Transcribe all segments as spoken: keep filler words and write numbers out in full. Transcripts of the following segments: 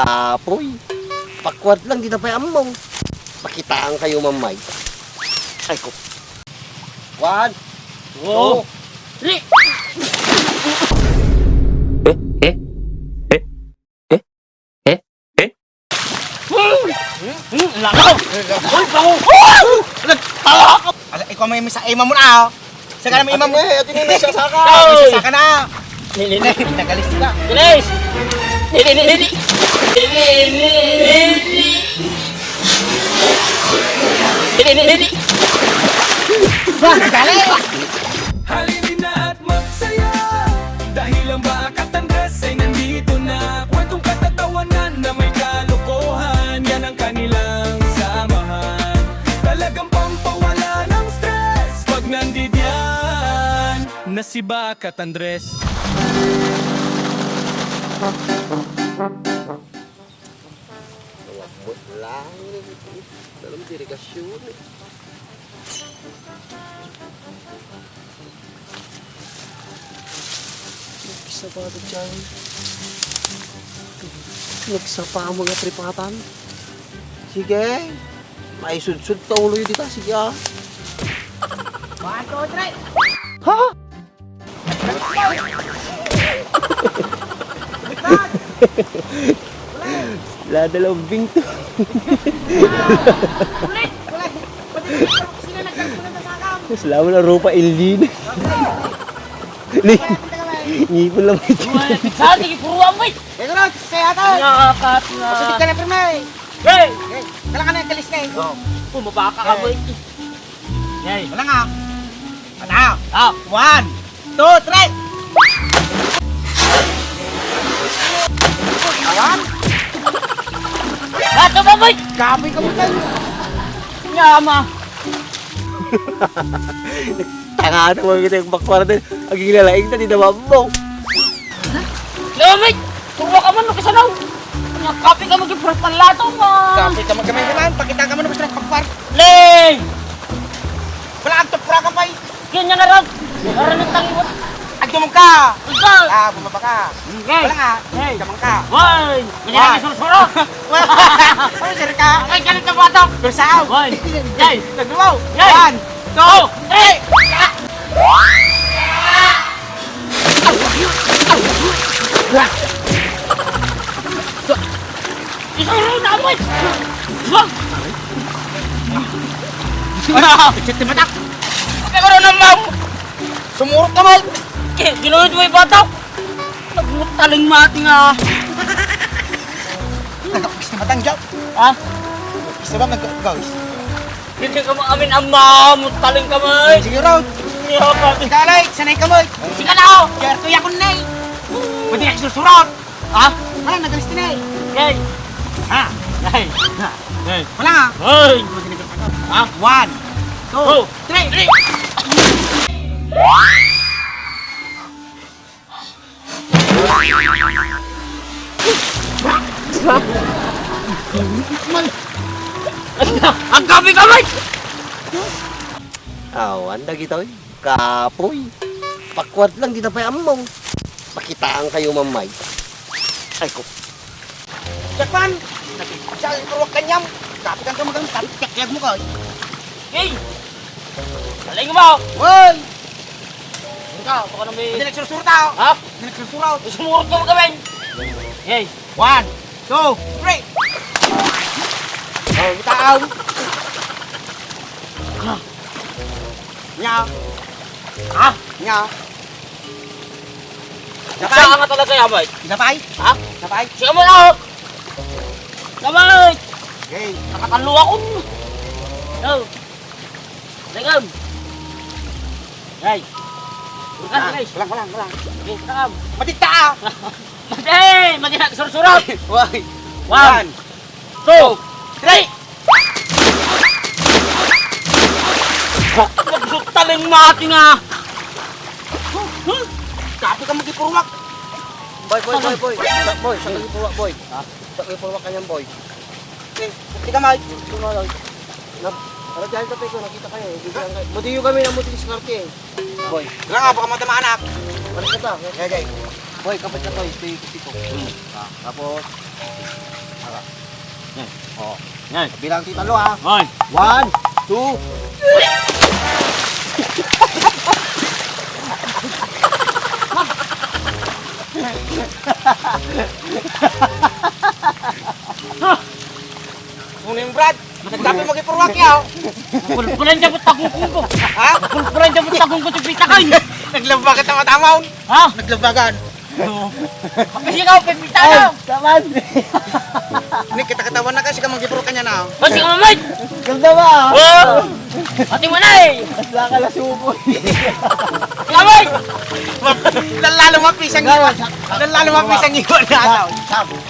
Apoy. Backward lang, dita pay ammo. Pakitaan kayo, mamay. Ay, ko. One, two, three. Eh, eh, eh, eh, eh, eh. Hmm, hmm, lakaw! Uy, bango! Ala, ikaw may misa, imam mo na, oh. Saka naman imam mo. Ate, ate, may sasaka. Oy! Sasaka na. Nili, nili. Nagalis ka. Bilis! Nili, nili, nili. Nili, nili, nili. Nili, nili, nili. Ba, dali! Halina na at magsaya. Dahil ang Bakat Andres ay nandito na. Kwentong katatawanan na may kalokohan. Yan ang kanilang samahan. Talagang pampawala ng stress pag nandidiyan na si Bakat Andres. Wala lang. Dalam dirigasyon. Nagsapa ito dyan. Nagsapa ang mga tripatan. Sige. Maisudsud ta ulo yun dita. Sige, ah. One, two, three. Ha? Lada lambing to. Ulit! Ulit! Pwede ka sila nagkarpunan sa sakam. Mas lalo na rupa, Elvin. Ni, ngipon lang ito. Wala, sige, puruan mo eh. Ito na, saya ata. Nakakat na. Pasunod ka na, pirme. Hey! Hey, kailangan na yung kalis na eh. Oo. Bumaba ka, kamoy. Hey. Wala nga. Ano? Ah. One, two, three. Awan. Bato, baboy! Kapoy ka mo tayo. Nyama. Tanga na mo kita yung bakwara din. Aging lalaing na, di na mambo. Lamig! Tuwa ka man, makisanaw! Kape ka, mag-improve panlato, man! Kape ka, mag-improve panlato, man! Pakita ka man, gusto ng pagpar-, Lay! Wala, ang tupra ka pa, eh! Kanya nga, Rob! Para ng tangiwat! Agdumog ka! Ikaw! Ah, bumaba ka! Hey! Wala nga! Hey! Damang ka! Hoy! Manyari, sursuro! Ano, sir ka? Ay, ganito ba ito? Bersaw! Hoy! Hey! Naglumaw! Hey! One! Two! Three! Isuro na mo eh! Wag! Ano? Chat ni Batak! Ano na, ma'am? Sumurot ka, ma'am! Ki-, kinuyod mo yung bata! Nagmutaling mati nga! Nagkakapis ni Batang, Jack! Ha? Gusto ba nagkakagawis? Hindi ka mo amin, ama, mutaling ka mo eh. Sige, Rod. Hindi ako pa. Sige, Alay, sanay ka mo eh. Sige na, oh. Kaya ito yakon na eh. Pwede na susurot. Ha? Wala, nagalis na eh. Hey. Ha? Hey. Ha? Hey. Wala nga. Hey. Ha? One, two, three. Three. Ang gabi ka, Mike! Aw, anda kita, oy. Kapoy. Pakwat lang, di na pay ammong. Pakitaan kayo, Ma'am Mike. Ay, ko. Japan! Diyan, puro kanyam. Kapitan ka magang, tarik, kakyag mo ka, oy. Hey! Aling mo! Hoy! Ikaw, baka na may Hindi nagsursuro tao. Ha? Hindi nagsursuro. Sumurot ka mo gawin. Hey! One, two, three! Oh, tao! Nya! Ha? Nya! Isa nga talaga, Yamay. Isa pa'y? Ha? Isa pa'y? Siya mo na, oh! Yamay! Hey! Nakatalo ako. Oh! Lagam! Hey! Urkan, Ah, guys! Kulang, kulang, kulang. Hey, takam! Matita, ah! Mati! Mati na, sursurot! Why? One, One, two, three! Nagsutaling mati nga! Huh? Sabi ka magipurwak! Boy, boy, boy, boy! Sa-, boy, sa magipurwak, boy! Ha? Sa magipurwak kanyan, boy! Eh, di ka mag-, tumawag. Nap-, ano dyan ka, Peko? Nakita kayo, eh. Bigyan kayo. Madiyo kami ng multidiskarte, eh. Boy. Wala nga, baka matamaan, ah. Balik na ta. Okay, okay. Boy, kapit ka to, eh. Ito yung gusto ko. Hmm. Ah, tapos, Oh. Yan. Bilang ti talo, ha? Hoy. One, two. Kuning Brad, nagdapi mo gipurwak yaw. Pul-, pulan siya po tagungkong ko. Ha? Pul-, pulan siya po tagungkong ko, pitakan. Naglabagan tama-tama, oh. Ha? Naglabagan. Oo. Kasi ikaw, pipita na. Taman. Ni, kita katawa na kasi ka magipurwak kanya na, oh. Kasi ka, Mike. Ganda ba? Oo. Pati mo na eh. Asla ka na suko. Ikaw, Mike. Lalalo mapisang iwan. Lalalo mapisang iwan na tao.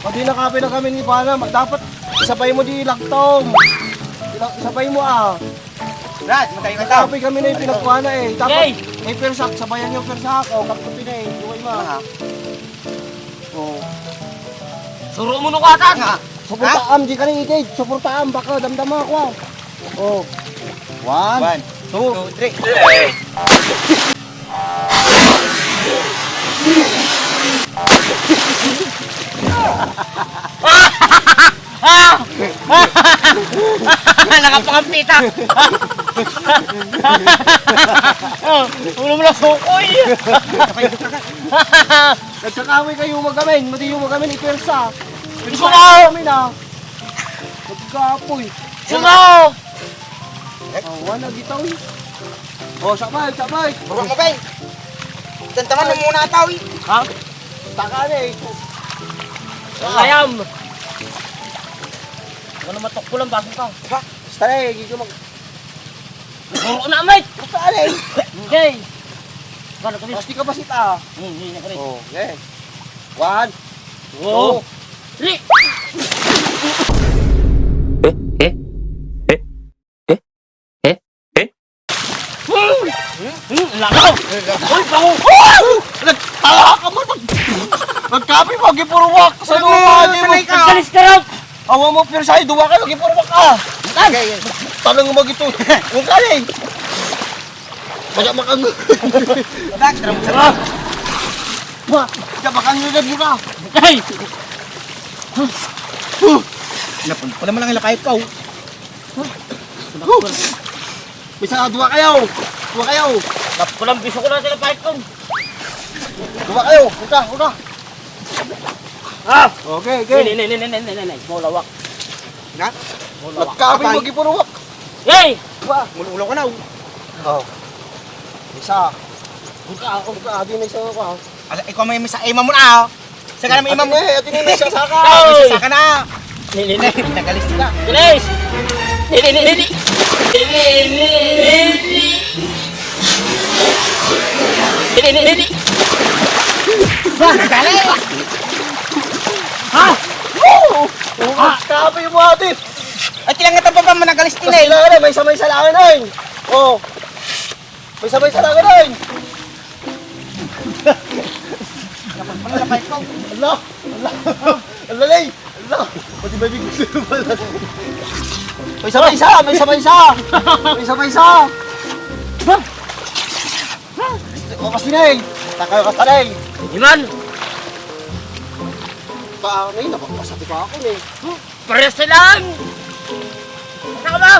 Pati na kape na kami ni Bana, dapat isabay mo di lagtom. Ila-, isabay mo, ah. Brad, matay ka tao. Kape kami na yung pinagkuha na eh. Dapat may persak, sabayan yung persak. O, kape na eh. Iwan mo. Ano nga? Oh. Suro mo no katan. Nga. Suportaam, di ka na ikid. Suportaam, baka damdama ko, ah. Oh. One, One, two, two, three. Ah! Nakapangampita! Oh, ulo mo na sukoy! Nagkakaaway kayo magamin, madi yung magamin, ipersa. Iso na! Kami na. Nagkapoy. Iso na! Awan na gitaw eh. Oh, sabay, sabay. Burok mo, Ben. Tantaman mo muna ataw eh. Ha? Taka na eh. Ayam! Ano matukpo lang, baso ka? Diba? Basta na eh, gigi mag- Oo na, mate! Basta na eh. Okay. Gano'n kami? Pasti ka ba sita? Hmm, hindi na kami. Oh, okay. One, two, three. Eh, eh, eh, eh, eh, eh. Hmm, hmm, lakaw. Uy, bango. Nagtala ka mo. Nagkape mo, gipurwak. Sa Ano, mga di mo. Sanay ka. Nagkalis ka raw. Awa mo, pero sa'yo, duwa kayo, gipurwak ka. Tan. Okay, okay. Tanong mo gito. Ang kali. Wala makang- Relax, relax. Ah! Wa, wala makang- Ay! Napun-, pala mo lang ilakay ko. Bisa, duwa kayo. Duwa kayo. Napulang biso ko na sila, Python. Duwa kayo. Huwag ka, huwag ka. Ah! Okay, okay. Ni, ni, ni, ni, ni, ni, ni, ni. Maulawak. Na? Maulawak. Nagkabi Apay. Magipurwak. Hey! Wa. Mululo ka na, oh. Oh. Isa. Huwag ka, huwag ka. Adi na isa ko, ah. Ala, ikaw may misa, ima mo na, oh. Sa kanang ima mo. Adi na, adi na, may isa saka. Oy! May isa saka na. Ni, ni, ni. Nagalis ka. Galis! Ni, ni, ni, ni, ni. Ni, ni, ni, ni, ni. Ni, ni, ni, ni. Ba, dali. Ha? Woo! Ah! Kapoy mo, ate. Ay, tilang nga tababa, managalis ti, Nay. Kasi lang, ano, may isa, may isa lang, Nay. Oh. May isa, may isa lang, Nay. Ala, ala, ala, Nay. Ala. Pati ba ibig gusto mo pala? May isa, may isa, may isa, may isa. May isa, may isa. Oh, kasi, Nay. Takal ka pa, Nay. Iman. Pa, Nay, nabakbasa ti pa ako, Nay. Parehas lang! Saan ka ba?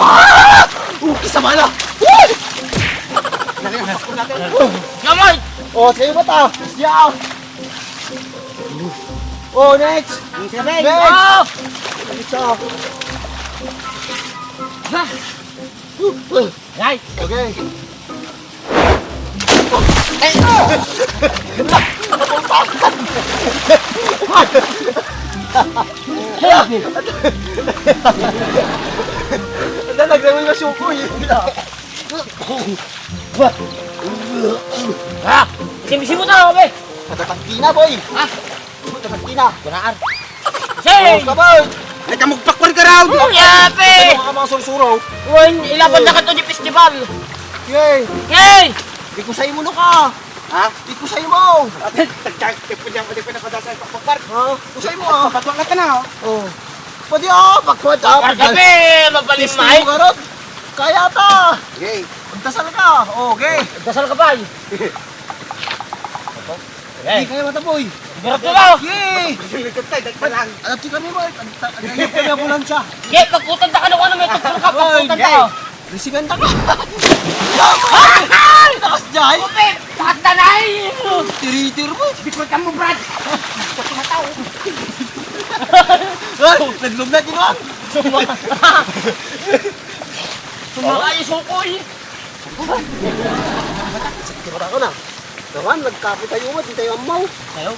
Ah! Oh, kasama na! Gamay! Oh, sa'yo ba ta? Yeah! Oh, next! Ang sabi! Next! Oh! Next, oh. Ha? Ay! Okay. Ang nagdamay na suko, eh. Ah! Simsimo na, be! Natatangki na, boy! Ha? Ito, nagkina. Kunaan. Sing! Kabal! Ay, kamugpakwan ka raw! Oh, yape! Ano ka mga sursuro? Wen, ilaban na ka to di festival. Yay! Yay! Di ko sa imo no ka. Ha? Di ko sa imo. Ate, tagtag, di ko niya, di ko na padasa yung pakpakwan. Ha? Ko sa imo, ah. Patuwa ka na, oh. Oh. Pwede, ah, pagkwat, ah. Pagkwat, eh, mabalim, Mike. Kaya ta. Yay. Magdasal ka. Oh, okay. Magdasal ka, pay. Hey. Hindi kayo mata, boy. Sigurado ka? Yay! Alam ti kami, boy. Ag-, ag-, ag-, kami ambulansya. Yay, pagkutan ta ka ng ano, may tuktok ka, Oy, pagkutan ta. Yay. Risigan ta ka. Ay! Taas, jay. Upit! Taas na na, eh! Tiritir mo. Bikot ka mo, Brad. Bikot ka mo, tao. Ay, naglumna, di ba? Suma-, sumaka yung sukoy. Sakit ako na. Naman, nagkape tayo mo, di tayo amaw. Tayo?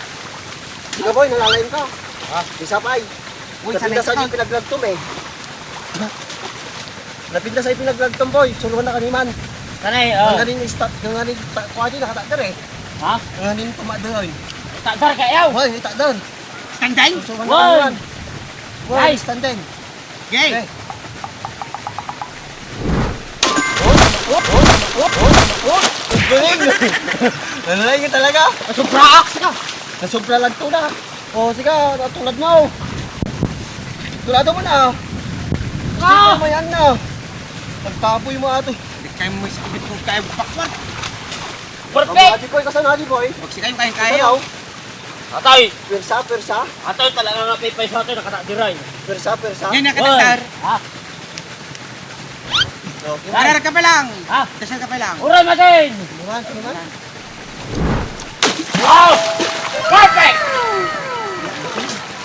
Sige, boy, nalalayan ka. Ah. Isa pa, ay. Uy, napinda sanay sa ka. Di pinaglagtom, eh. Napinda sa ipinaglagtom, boy. Suruhan na kaniman. Sanay, oh. Ang galing stop, ang galing ta-, kuha din, nakatakder, eh. Ha? Ang galing tumakder, eh. Takder ka, yaw? Boy, takder. Standing? Suruhan na kaniman. Boy, standing. Gay! Gay! Oh, oh, oh, oh, oh, oh. Ang galing! Ang galing talaga! Nasobra, aks ka! Nasobra lang to na. Oh, sige, tulad mo. Tulad mo na. Ah! Sige, may ano na. Nagtapoy mo ato. Hindi kayo mo isipin kung kayo backward. Perfect! Ang Adi Boy, kasan Adi Boy? Pag sikayo kayang kayo. Kasan, oh? Atay! Pwersa, pwersa. Atay, talaga nga pipay sa atin, nakatagdiray. Pwersa, pwersa. Yan, nakatakdar. Ha? Okay, Arar ka pa lang. Ha? Dasal ka pa lang. Uray, Martin! Sinuman, sinuman. Wow! Perfect!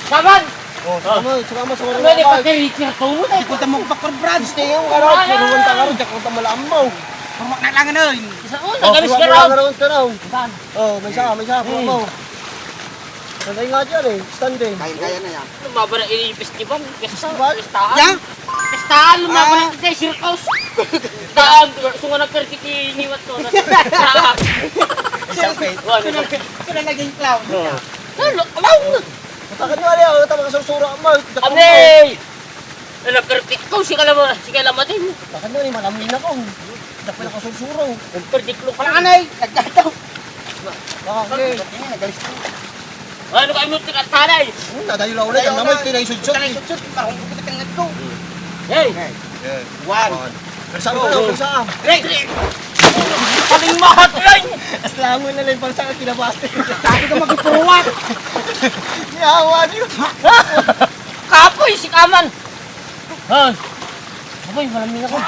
Saman! Oh, saka mo, saka mo, saka mo. Ano, di pa kay Richard Tomo, eh? Ikutan mo ko pa, Brad. Stay yung, ano, Wala. Suruan ta, ano, diyan ko ta malambaw. Purmak na lang, ano, yun. Isa, oh, Oh, nagalis ka suruan mo raw. Lang, ano, ito, no? Saan? Oh, may isa, may isa, Eh. Purmak mo. Patay nga dyan eh, stand eh. Kayang-kaya na yan. Lumaba na, eh, festival. Pista-, Festival? Pistahan. Ya? Pistahan, lumaba Ah. na, eh, circus. Pistahan, sunga na perti ti niwat to. Isa, wait. Wala. Ito na, ito na naging clown. Oo. Clown, clown. Bakit nga, ano, tama ka sa sura, Mark? Abay! Ala, perfect ko, si kalama-, si kalamatin. Bakit nga, eh, malamin ako. Dapit na kasursuro. Perfect look. Wala ka na eh, nagkataw. Bakit? Ini, nagalis ko. Ano kayo mo, tinatanay? Hmm, nadayo lang ulit. Nadayo Ang naman, lang. Tinay sudsud. Tinay sudsud, parang ko kita tingnan ko. Hey! Okay. Yeah. One. One. Pero saan Go, ka go. Lang, saan? Three. Paling mahal yan! As langon na lang, pang saan, kinabati. Sabi ko, magpuruwat. Yawa niyo. Kapoy, si Kaman! Hoy! Aboy, malamig ako.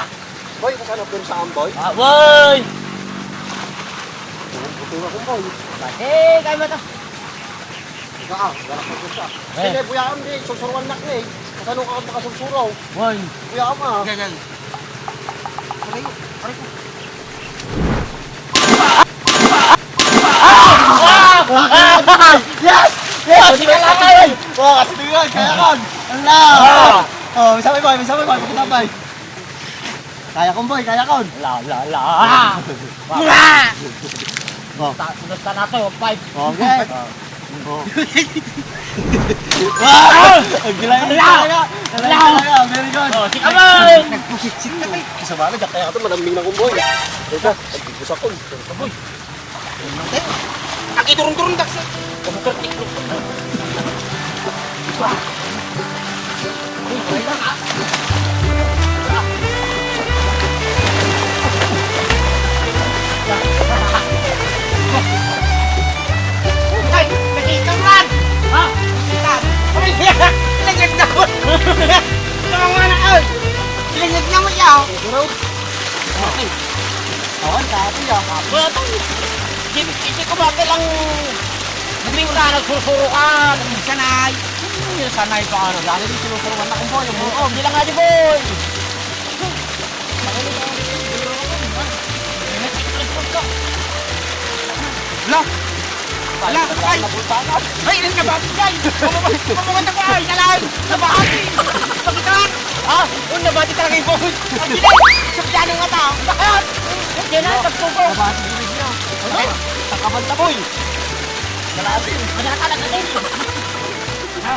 Boy, kasano pun sa amboy? Ah, boy! Buto na kong boy. Eh, kaya mata. Ika, ah, galak mo sa. Eh. Sige, buya kami, susuruan nak ni. Kasano ka makasursuro? Boy! Buya ka, ah. Yan, yan. Aray, aray ko. Yes! Yes! Oh, sige, sige, sige. Oh, sige, sige, kaya kon. Ala! Ah! Oh, sabay, boy, sabay, boy, pakita, boy. Kaya kon, boy, kaya kon. La, la, la. Oh. Ta-, gusto na to, five. Okay. Oh. Oh. Wow! Ang galing Ala! talaga. Ang galing Ala! Talaga. Very good. Oh, sige, boy. Nagpusit-sit ka, eh. Isa ba, nagkakaya ka to, malambing na kon, boy. Teka, nagpipusakon. Boy. Nakiturong-turong dak sa. Ay, nakita mo yan! Ha? Nakita. Ay, lagyan na mo! Tama nga na, ay! Lagyan na mo yan! Siguro? Okay. Awan, kapoy, ah. Wala tang, di, di ko ba kailang nagming ka, nagsursuro ka, nagsanay. Hmm, sanay ka, ano, dali di sinusuruan na kong boy, yung Oo, buko. Bilang nga di boy. Wala. Wala, ay! Ay, ay, nabati, ay! Mamamata ko, ay, kalay! Nabati! Pakita! Ha? Oh, nabati talaga yung boy! Ang bilis! Sa piano nga ta! Bakit? Yan na, tagtubo! Nabati yung niya. Ano? Takabal na, boy! Kalahati. Wala talaga din! Ha?